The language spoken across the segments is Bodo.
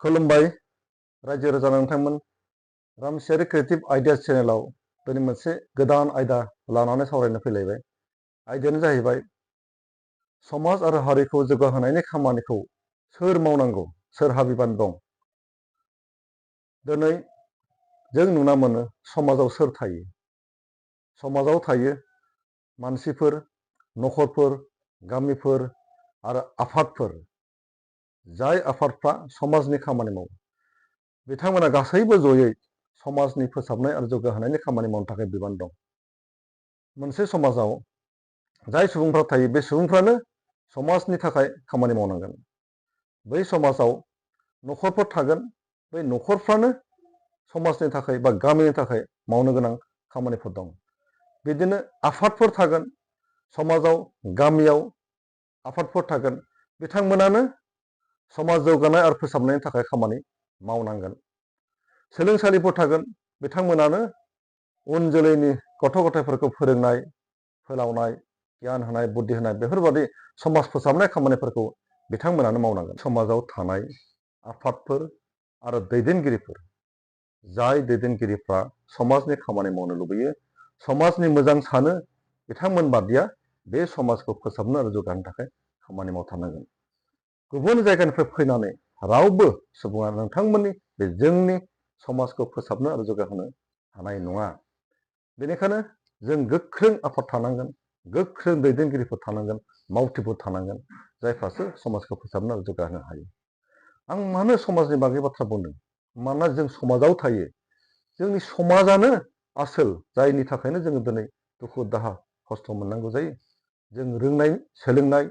खुलुमबाय रायजो राजा नोंथांमोन रामसियारि क्रिएटिभ आइडियास चेनेलाव दिनै मोनसे गोदान आयदा लानानै सावरायनो फैलायबाय। आयदायानो जाहैबाय समाज आरो हारिखौ जौगाहोनायनि खामानिखौ सोर मावनांगौ, सोरहा बिबान दं। दिनै जों नुना मोनो समाजाव सोर थायो। समाजाव थायो मानसिफोर, नखरफोर, गामिफोर आरो आफादफोर। जाय आफादफ्रा समाजनि खामानि मावो बिथांमोना गासैबो जयै समाजनि फोसाबनाय आरो जौगाहोनायनि खामानि मावनो थाखाय बिबान दं। मोनसे समाजाव जाय सुबुंफ्रा थायो बे सुबुंफ्रानो समाजनि थाखाय खामानि मावनांगोन। बै समाजाव नखरफोर थागोन, बै नखरफ्रानो समाजनि थाखाय बा गामिनि थाखाय मावनो गोनां खामानिफोर दं। बिदिनो आफादफोर थागोन, समाजाव गामियाव आफादफोर थागोन, बिथांमोनानो समाज जौगानाय आरो फोसाबनायनि थाखाय खामानि मावनांगोन। सोलोंसालिफोर थागोन, बिथांमोनानो उन जोलैनि गथ' गथायफोरखौ फोरोंनाय, फोलावनाय, गियान होनाय, बुद्धि होनाय बेफोरबादि समाज फोसाबनाय खामानिफोरखौ बिथांमोनानो मावनांगोन। समाजाव थानाय आफादफोर आरो दैदेनगिरिफोर, जाय दैदेनगिरिफ्रा समाजनि खामानि मावनो लुबैयो, समाजनि मोजां सानो, बिथांमोन बादिया बे समाजखौ फोसाबनो आरो जौगाहोनो थाखाय खामानि मावथारनांगोन। गुबुन जायगानिफ्राय फैनानै रावबो सुबुङा नोंथांमोननि बे जोंनि समाजखौ फोसाबनो आरो जौगाहोनो हानाय नङा। बेनिखायनो जों गोख्रों आफाद थानांगोन, गोख्रों दैदेनगिरिफोर थानांगोन, मावथिफोर थानांगोन, जायफ्रासो समाजखौ फोसाबनो आरो जौगाहोनो हायो। आं मानो समाजनि बागै बाथ्रा बुंदों? मानोना जों समाजाव थायो। जोंनि समाजानो आसोल, जायनि थाखायनो जोङो दिनै दुखु दाहा खस्थ' मोननांगौ जायो। जों रोंनाय, सोलोंनाय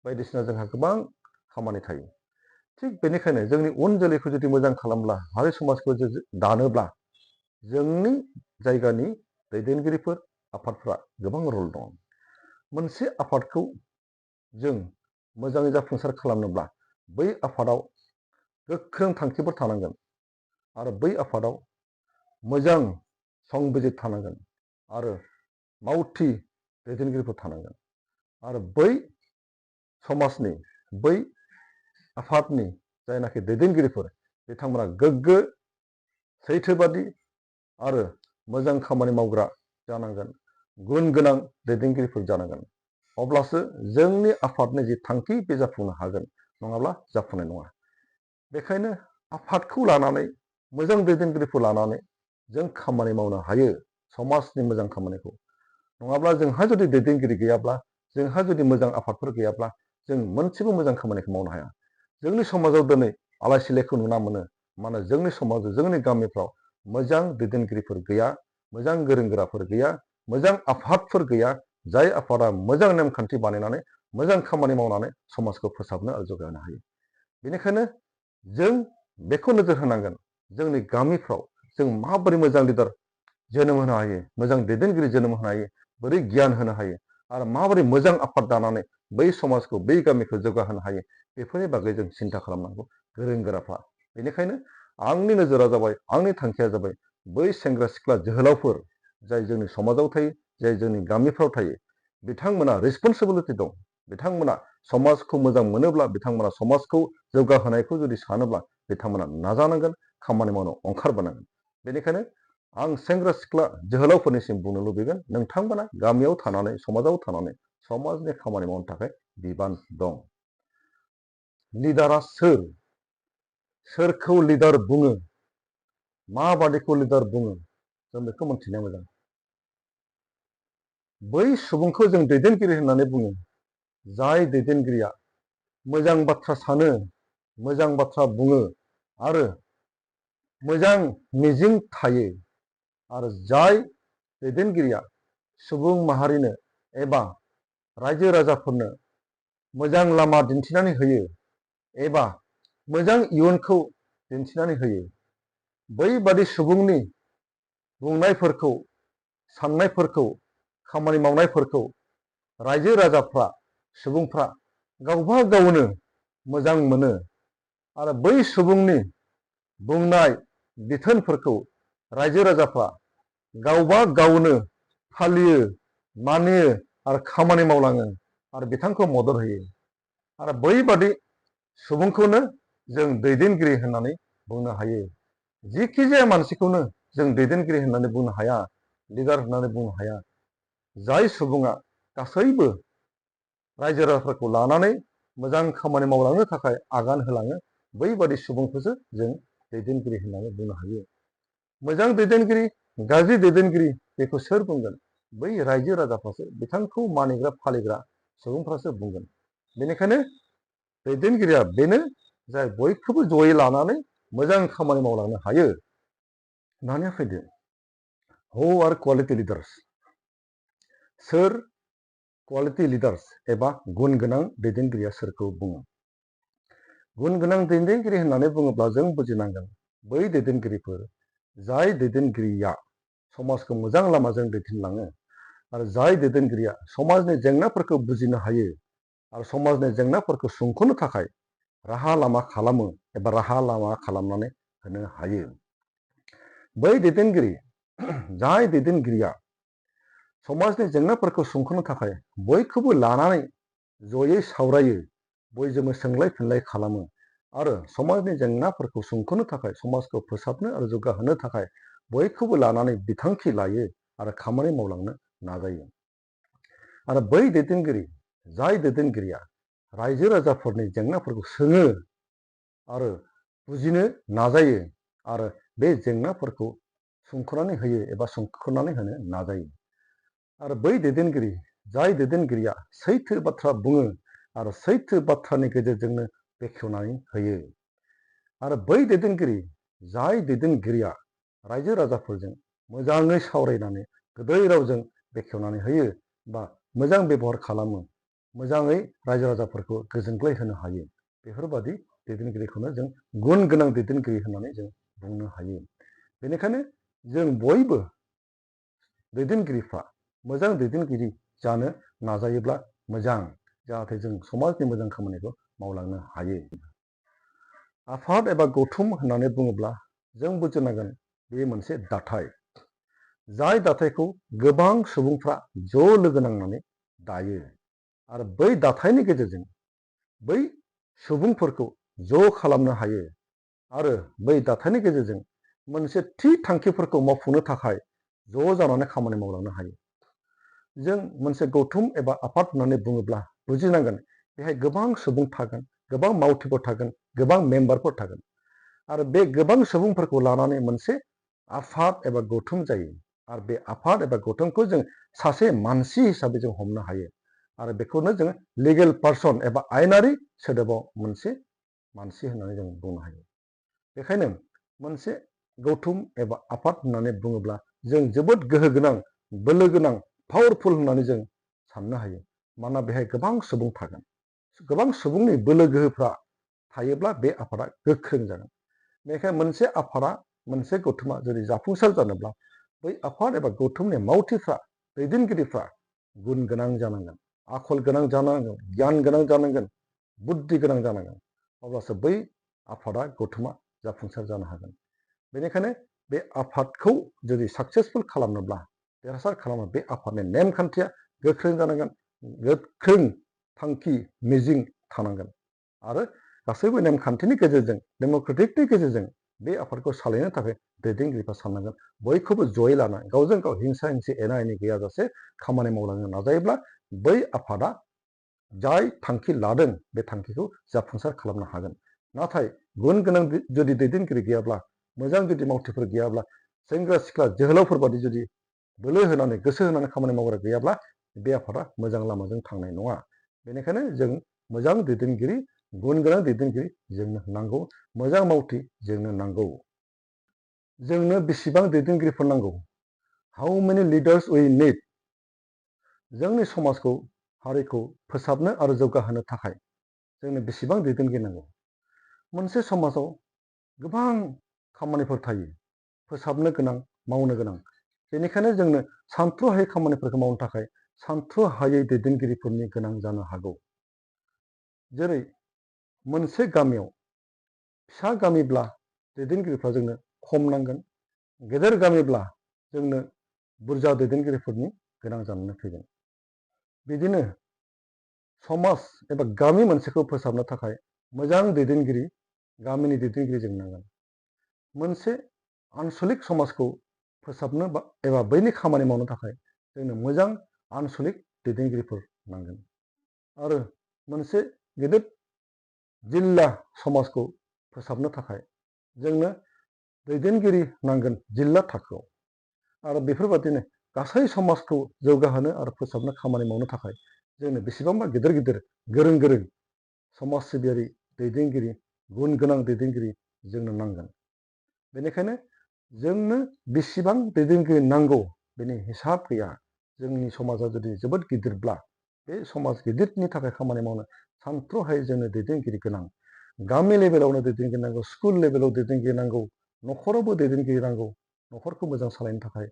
बायदिसिना जोंहा गोबां खामानि थायो। थिग बेनिखायनो जोंनि उन जोलैखौ जुदि मोजां खालामब्ला, हारि समाजखौ दानोब्ला जोंनि जायगानि दैदेनगिरिफोर, आफादफ्रा गोबां रल दं। मोनसे आफादखौ जों मोजाङै जाफुंसार खालामनोब्ला बै आफादाव गोख्रों थांखिफोर थानांगोन आरो बै आफादाव मोजां संबिजित थानांगोन आरो मावथि दैदेनगिरिफोर थानांगोन आरो बै समाजनि, बै आफादनि जायनाखि दैदेनगिरिफोर बिथांमोना गोग्गो, सैथोबादि आरो मोजां खामानि मावग्रा जानांगोन, गुन गोनां दैदेनगिरिफोर जानांगोन। अब्लासो जोंनि आफादनि जि थांखि बे जाफुंनो हागोन, नङाब्ला जाफुंनाय नङा। बेखायनो आफादखौ लानानै, मोजां दैदेनगिरिफोर लानानै जों खामानि मावनो हायो समाजनि मोजां खामानिखौ। नङाब्ला जोंहा जुदि दैदेनगिरि गैयाब्ला, जोंहा जुदि मोजां आफादफोर गैयाब्ला जों मोनसेबो मोजां खामानिखौ मावनो हाया। जोंनि समाजाव दिनै आलाय सिलायखौ नुना मोनो। मानो जोंनि समाजाव, जोंनि गामिफ्राव मोजां दैदेनगिरिफोर गैया, मोजां गोरों गोराफोर गैया, मोजां आफादफोर गैया, जाय आफादा मोजां नेमखान्थि बानायनानै मोजां खामानि मावनानै समाजखौ फोसाबनो आरो जौगाहोनो हायो। बेनिखायनो जों बेखौ नोजोर होनांगोन, जोंनि गामिफ्राव जों माबोरै मोजां लिडार जोनोम होनो हायो, मोजां दैदेनगिरि जोनोम होनो हायो, बोरै गियान होनो हायो आरो माबोरै मोजां आफाद दानानै बै समाजखौ, बै गामिखौ जौगाहोनो हायो, बेफोरनि बागै जों सिन्था खालामनांगौ गोरों गोराफ्रा। बेनिखायनो आंनि नोजोरा जाबाय, आंनि थांखिया जाबाय बै सेंग्रा सिख्ला जोहोलावफोर जाय जोंनि समाजाव थायो, जाय जोंनि गामिफ्राव थायो, बिथांमोना रेसपन्सिबिलिटि दं। बिथांमोना समाजखौ मोजां मोनोब्ला, बिथांमोना समाजखौ जौगाहोनायखौ जुदि सानोब्ला बिथांमोना नाजानांगोन, खामानि मावनो ओंखारबोनांगोन। बेनिखायनो आं सेंग्रा सिख्ला जोहोलावफोरनिसिम बुंनो लुबैगोन, नोंथांमोना गामियाव थानानै, समाजाव थानानै समाजनि खामानि मावनो थाखाय बिबान दं। लिडारा सोर? सोरखौ लिडार बुङो? माबादिखौ लिडार बुङो? जों बेखौ मोनथिनाया मोजां। बै सुबुंखौ जों दैदेनगिरि होननानै बुङो, जाय दैदेनगिरिया मोजां बाथ्रा सानो, मोजां बाथ्रा बुङो आरो मोजां मिजिं थायो आरो जाय दैदेनगिरिया सुबुं माहारिनो एबा रायजो राजाफोरनो मोजां लामा दिन्थिनानै होयो एबा मोजां इयुनखौ दिन्थिनानै होयो, बैबादि सुबुंनि बुंनायफोरखौ, साननायफोरखौ, खामानि मावनायफोरखौ रायजो राजाफ्रा, सुबुंफ्रा गावबा गावनो मोजां मोनो आरो बै सुबुंनि बुंनाय बिथोनफोरखौ रायजो राजाफ्रा गावबा गावनो फालियो, मानियो आरो खामानि मावलाङो आरो बिथांखौ मदद होयो। आरो बैबादि सुबुंखौनो जों दैदेनगिरि होननानै बुंनो हायो। जिखि जाया मानसिखौनो जों दैदेनगिरि होननानै बुंनो हाया, लिडार होननानै बुंनो हाया। जाय सुबुङा गासैबो रायजो राजाफोरखौ लानानै मोजां खामानि मावलांनो थाखाय आगान होलाङो, बैबादि सुबुंखौसो जों दैदेनगिरि होननानै बुंनो हायो। मोजां दैदेनगिरि, गाज्रि दैदेनगिरि बेखौ सोर बुंगोन? बै रायजो राजाफ्रासो, बिथांखौ मानिग्रा फालिग्रा सुबुंफ्रासो बुंगोन। बेनिखायनो दैदेनगिरिया बेनो जाय बयखौबो जयै लानानै मोजां खामानि मावलांनो हायो। दानिया फैदो, हु आर क्वालिटि लिडार्स? सोर क्वालिटि लिडार्स एबा गुन गोनां दैदेनगिरिया सोरखौ बुङो? गुन गोनां दैदेनगिरि होननानै बुङोब्ला जों बुजिनांगोन बै दैदेनगिरिफोर जाय दैदेनगिरिया समाजखौ मोजां लामाजों दैदेनलाङो आरो जाय दैदेनगिरिया समाजनि जेंनाफोरखौ बुजिनो हायो आरो समाजनि जेंनाफोरखौ सुंख'नो थाखाय राहा लामा खालामो एबा राहा लामा खालामनानै होनो हायो। बै दैदेनगिरि, जाय दैदेनगिरिया समाजनि जेंनाफोरखौ सुंख'नो थाखाय बयखौबो लानानै जयै सावरायो, बयजोंबो सोंलाय फिनलाय खालामो आरो समाजनि जेंनाफोरखौ सुंख'नो थाखाय, समाजखौ फोसाबनो आरो जौगाहोनो थाखाय बयखौबो लानानै बिथांखि लायो आरो खामानि मावलांनो नाजायो। आरो बै दैदेनगिरि, जाय दैदेनगिरिया रायजो राजाफोरनि जेंनाफोरखौ सोङो आरो बुजिनो नाजायो आरो बे जेंनाफोरखौ सुंख'नानै होयो एबा सुंख'नानै होनो नाजायो। आरो बै दैदेनगिरि, जाय दैदेनगिरिया सैथो बाथ्रा बुङो आरो सैथो बाथ्रानि गेजेरजोंनो बेखेवनानै होयो। आरो बै दैदेनगिरि, जाय दैदेनगिरिया रायजो राजाफोरजों मोजाङै सावरायनानै गोदै रावजों बेखेवनानै होयो बा मोजां बेबहार खालामो, मोजाङै रायजो राजाफोरखौ गोजोनग्लाय होनो हायो, बेफोरबादि दैदेनगिरिखौनो जों गुन गोनां दैदेनगिरि होननानै जों बुंनो हायो। बेनिखायनो जों बयबो दैदेनगिरिफ्रा मोजां दैदेनगिरि जानो नाजायोब्ला मोजां, जाहाथे जों समाजनि मोजां खामानिखौ मावलांनो हायो। आफाद एबा गौथुम होननानै बुङोब्ला जों बुजिनांगोन बे मोनसे दाथाय, जाय दाथायखौ गोबां सुबुंफ्रा ज' लोगो नांनानै दायो आरो बै दाथायनि गेजेरजों बै सुबुंफोरखौ ज' खालामनो हायो आरो बै दाथायनि गेजेरजों मोनसे थि थांखिफोरखौ मावफुंनो थाखाय ज' जानानै खामानि मावलांनो हायो। जों मोनसे गौथुम एबा आफाद होननानै बुङोब्ला बुजिनांगोन बेहाय गोबां सुबुं थागोन, गोबां मावथिफोर थागोन, गोबां मेम्बारफोर थागोन आरो बे गोबां सुबुंफोरखौ लानानै मोनसे आफाद एबा गौथुम जायो। आरो बे आफाद एबा गौथुमखौ जों सासे मानसि हिसाबै जों हमनो हायो आरो बेखौनो जों लिगेल पार्सन एबा आयेनारि सोदोबाव मोनसे मानसि होननानै जों बुंनो हायो। बेखायनो मोनसे गौथुम एबा आफाद होननानै बुङोब्ला जों जोबोद गोहो गोनां, बोलो गोनां, पावारफुल होननानै जों साननो हायो। मानोना बेहाय गोबां सुबुं थागोन, गोबां सुबुंनि बोलो गोहोफ्रा थायोब्ला बे आफादा गोख्रों जागोन। बेनिखायनो मोनसे आफादा, मोनसे गौथुमा जुदि जाफुंसार जानोब्ला बै आफाद एबा गौथुमनि मावथिफ्रा, दैदेनगिरिफ्रा गुन गोनां जानांगोन, आखल गोनां जानांगोन, गियान गोनां जानांगोन, बुद्धि गोनां जानांगोन, अब्लासो बै आफादा, गौथुमा जाफुंसार जानो हागोन। बेनिखायनो बे आफादखौ जुदि साक्सेसफुल खालामनोब्ला, देरहासार खालामनो, बे आफादनि नेमखान्थिया गोख्रों जानांगोन, गोख्रों थांखि मिजिं थानांगोन आरो गासैबो नेमखान्थिनि गेजेरजों, डेम'क्रेटिकनि गेजेरजों बे आफादखौ सालायनो थाखाय दैदेनगिरिफ्रा साननांगोन बयखौबो जयै लानानै गावजों गाव हिंसा हिंसि एना एनि गैयाजासे खामानि मावलांनो नाजायोब्ला बै आफादा जाय थांखि लादों बे थांखिखौ जाफुंसार खालामनो हागोन। नाथाय गुन गोनां जुदि दैदेनगिरि गैयाब्ला, मोजां जुदि मावथिफोर गैयाब्ला, सेंग्रा सिख्ला जोहोलावफोर बादि जुदि बोलो होनानै गोसो होनानै खामानि मावग्रा गैयाब्ला बे आफादा मोजां लामाजों थांनाय नङा। बेनिखायनो जों मोजां दैदेनगिरि, गुन गोनां दैदेनगिरि जोंनो नांगौ, मोजां मावथि जोंनो नांगौ। जोंनो बेसेबां दैदेनगिरिफोर नांगौ? हाउ मेनि लिडार्स वी निड? जोंनि समाजखौ, हारिखौ फोसाबनो आरो जौगाहोनो थाखाय जोंनो बेसेबां दैदेनगिरि नांगौ? मोनसे समाजाव गोबां खामानिफोर थायो, फोसाबनो गोनां, मावनो गोनां। बेनिखायनो जोंनो सानथ्र'हायै खामानिफोरखौ मावनो थाखाय सानथ्र'हायै दैदेनगिरिफोरनि गोनां जानो हागौ। जेरै मोनसे गामियाव फिसा गामिब्ला दैदेनगिरिफ्रा जोंनो खम नांगोन, गेदेर गामिब्ला जोंनो बुरजा दैदेनगिरिफोरनि गोनां जानानै फैगोन। बिदिनो समाज एबा गामि मोनसेखौ फोसाबनो थाखाय मोजां दैदेनगिरि गामिनि दैदेनगिरि जों नांगोन। मोनसे आनसलिक समाजखौ फोसाबनो एबा बैनि खामानि मावनो थाखाय जोंनो मोजां आनसलिक दैदेनगिरिफोर नांगोन। आरो मोनसे गेदेर जिल्ला समाजखौ फोसाबनो थाखाय जोंनो दैदेनगिरि नांगोन जिल्ला थाखोआव। आरो बेफोरबादिनो गासै समाजखौ जौगाहोनो आरो फोसाबनो खामानि मावनो थाखाय जोंनो बेसेबांबा गिदिर गिदिर गोरों गोरों समाज सिबियारि दैदेनगिरि, गुन गोनां दैदेनगिरि जोंनो नांगोन। बेनिखायनो जोंनो बेसेबां दैदेनगिरि नांगौ बेनि हिसाब गैया। जोंनि समाजा जुदि जोबोद गिदिरब्ला बे समाज गिदिरनि थाखाय खामानि मावनो सानथ्र'हायै जोंनो दैदेनगिरि गोनां। गामि लेभेलावनो दैदेनगिरि नांगौ, स्कुल लेभेलाव दैदेनगिरि नांगौ, न'खरावबो दैदेनगिरि नांगौ। न'खरखौ मोजां सालायनो थाखाय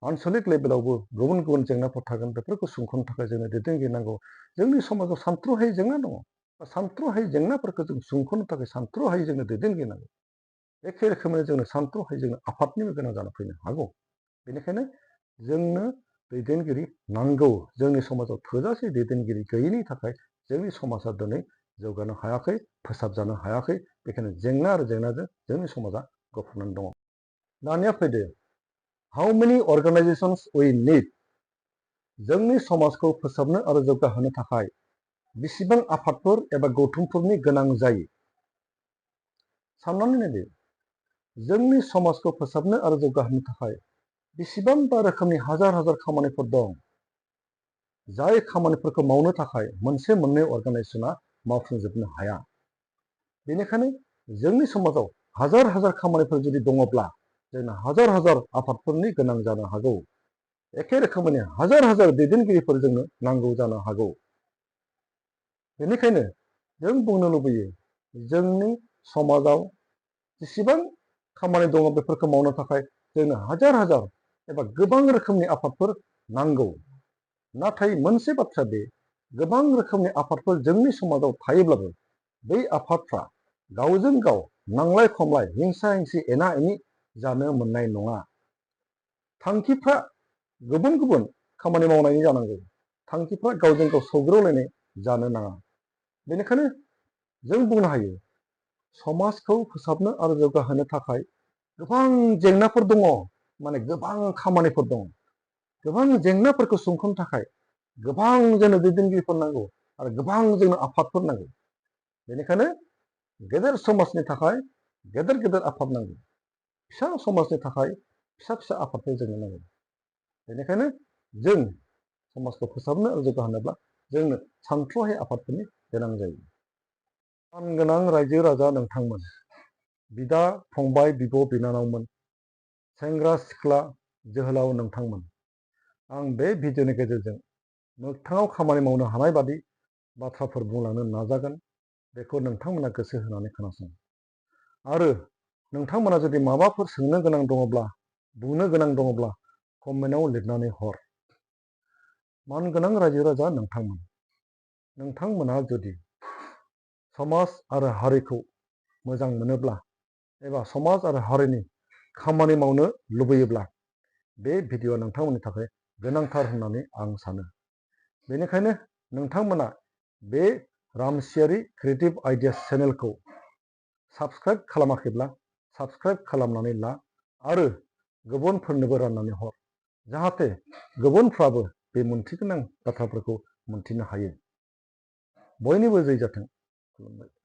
आनसलिक लेभेलावबो गुबुन गुबुन जेंनाफोर थागोन, बेफोरखौ सुंख'नो थाखाय जोंनो दैदेनगिरि नांगौ। जोंनि समाजाव सानथ्र'हायै जेंना दङ। सानथ्र'हायै जेंनाफोरखौ जों सुंख'नो थाखाय सानथ्र'हायै जोंनो दैदेनगिरि नांगौ। एखे रोखोमैनो जोंनो सानथ्र'हायै जोंनो आफादनिबो गोनां जाना फैनो हागौ। बेनिखायनो जोंनो दैदेनगिरि नांगौ। जोंनि समाजाव थोजासे दैदेनगिरि गैयैनि थाखाय जोंनि समाजा दिनै जौगानो हायाखै, फोसाबजानो हायाखै। बेखायनो जेंना आरो जेंनाजों जोंनि समाजा गफबनानै दङ। दानिया फैदो, हाउ मेनि अर्गानाइजेसन्स वी निड। जोंनि समाजखौ फोसाबनो आरो जौगाहोनो थाखाय बेसेबां आफादफोर एबा गौथुमफोरनि गोनां जायो? साननानै नायदो, जोंनि समाजखौ फोसाबनो आरो जौगाहोनो थाखाय बेसेबांबा रोखोमनि हाजार हाजार खामानिफोर दं। जाय खामानिफोरखौ मावनो थाखाय मोनसे मोननै अर्गानाइजेसना मावफुंजोबनो हाया। बेनिखायनो जोंनि समाजाव हाजार हाजार खामानिफोर जुदि दङब्ला जोंनो हाजार हाजार आफादफोरनि गोनां जानो हागौ। एखे रोखोमैनो हाजार हाजार दैदेनगिरिफोर जोंनो नांगौ जानो हागौ। बेनिखायनो जों बुंनो लुबैयो, जोंनि समाजाव जेसेबां खामानि दङ बेफोरखौ मावनो थाखाय जोंनो हाजार हाजार एबा गोबां रोखोमनि आफादफोर नांगौ। नाथाय मोनसे बाथ्रा बे, गोबां रोखोमनि आफादफोर जोंनि समाजाव थायोब्लाबो बै आफादफ्रा गावजों गाव नांलाय खमलाय, हिंसा हिंसि, एना एनि जानो मोननाय नङा। थांखिफ्रा गुबुन गुबुन खामानि मावनायनि जानांगौ। थांखिफ्रा गावजों गाव सौग्रावलायनाय जानो नाङा। बेनिखायनो जों बुंनो हायो, समाजखौ फोसाबनो आरो जौगाहोनो थाखाय गोबां जेंनाफोर दङ। माने गोबां खामानिफोर दङ। गोबां जेंनाफोरखौ सुंख'नो थाखाय गोबां जोंनो दैदेनगिरिफोर नांगौ आरो गोबां जोंनो आफादफोर नांगौ। बेनिखायनो गेदेर समाजनि थाखाय गेदेर गेदेर आफाद नांगौ। फिसा समाजनि थाखाय फिसा फिसा आफादफोर जोंनो नांगौ। बेनिखायनो जों समाजखौ फोसाबनो आरो जौगाहोनोब्ला जोंनो सानथ्र'हायै आफादफोरनि गोनां जायो। मानगोनां रायजो राजा नोंथांमोन, बिदा फंबाय, बिब' बिनानावमोन, सेंग्रा सिख्ला जोहोलाव नोंथांमोन, आं बे भिडिअनि गेजेरजों मोगथाङाव खामानि मावनो हानाय बादि बाथ्राफोर बुंलांनो नाजागोन। बेखौ नोंथांमोना गोसो होनानै खोनासं। आरो नोंथांमोना जुदि माबाफोर सोंनो गोनां दङब्ला, बुंनो गोनां दङब्ला कमेन्टआव लिरनानै हर। मानगोनां रायजो राजा नोंथांमोन, नोंथांमोना जुदि समाज आरो हारिखौ मोजां मोनोब्ला एबा समाज आरो हारिनि खामानि मावनो लुबैयोब्ला बे भिडिअआ नोंथांमोननि थाखाय गोनांथार होननानै आं सानो। बेनिखायनो नोंथांमोना बे रामसियारि क्रिएटिभ आइडियास चेनेलखौ साबस्क्राइब खालामाखैब्ला साबस्क्राइब खालामनानै ला आरो गुबुनफोरनोबो राननानै हर, जाहाथे गुबुनफ्राबो बे मोनथिगोनां बाथ्राफोरखौ मोनथिनो हायो। बयनिबो जै जाथों। खुलुमबाय।